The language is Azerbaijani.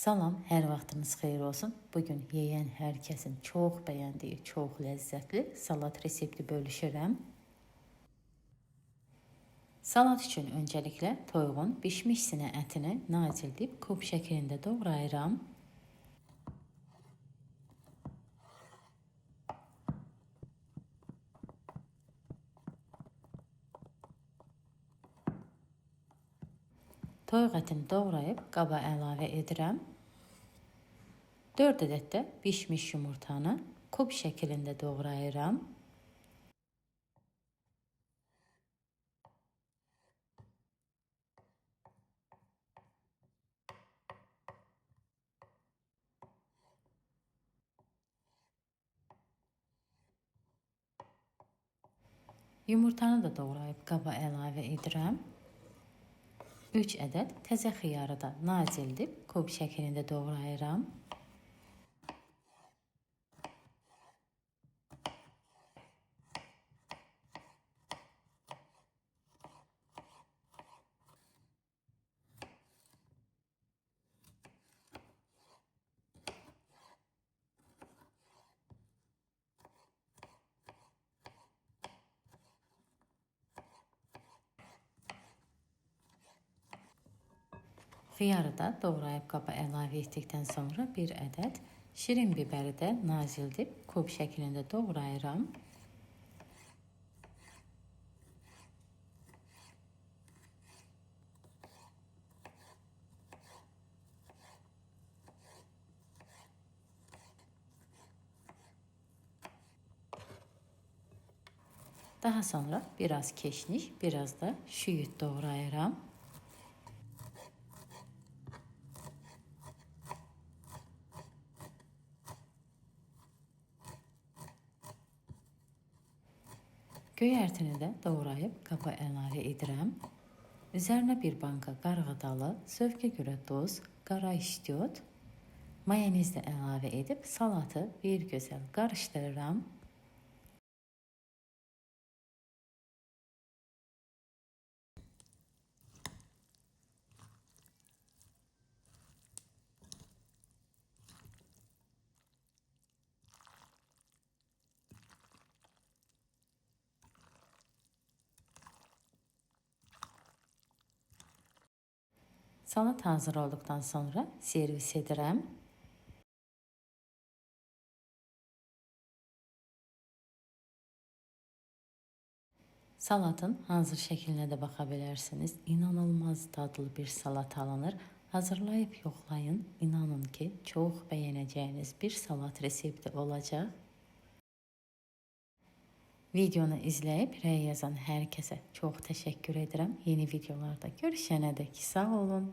Salam, hər vaxtınız xeyir olsun. Bugün yeyən hər kəsin çox bəyəndiyi, çox ləzzətli salat resepti bölüşürəm. Salat üçün öncəliklə toyuğun bişmiş sinə ətini nazildib kub şəklində doğrayıram. Toyuq ətini doğrayıb qaba əlavə edirəm. 4 ədəd də bişmiş yumurtanı kub şəklində doğrayıram. Yumurtanı da doğrayıb qaba əlavə edirəm. 3 ədəd təzə xiyarı da nazildib kub şəklində doğrayıram. Xiyarı da doğrayıb qaba əlavə etdikdən sonra bir ədəd şirin biberi də nazildib kub şəklində doğrayıram. Daha sonra biraz keşniş, biraz da şüyüt doğrayıram. Göyərtini də doğrayıb qaba əlavə edirəm. Üzərinə bir banka qarğıdalı, zövqə görə duz, qara istiot, mayonez də əlavə edib salatı bir gözəl qarışdırıram. Salat hazır olduqdan sonra servis edirəm. Salatın hazır şəklinə də baxa bilərsiniz. İnanılmaz dadlı bir salat alınır. Hazırlayıb yoxlayın. İnanın ki, çox bəyənəcəyiniz bir salat resepti olacaq. Videonu izləyib rəy yazan hər kəsə çox təşəkkür edirəm. Yeni videolarda görüşənədək sağ olun.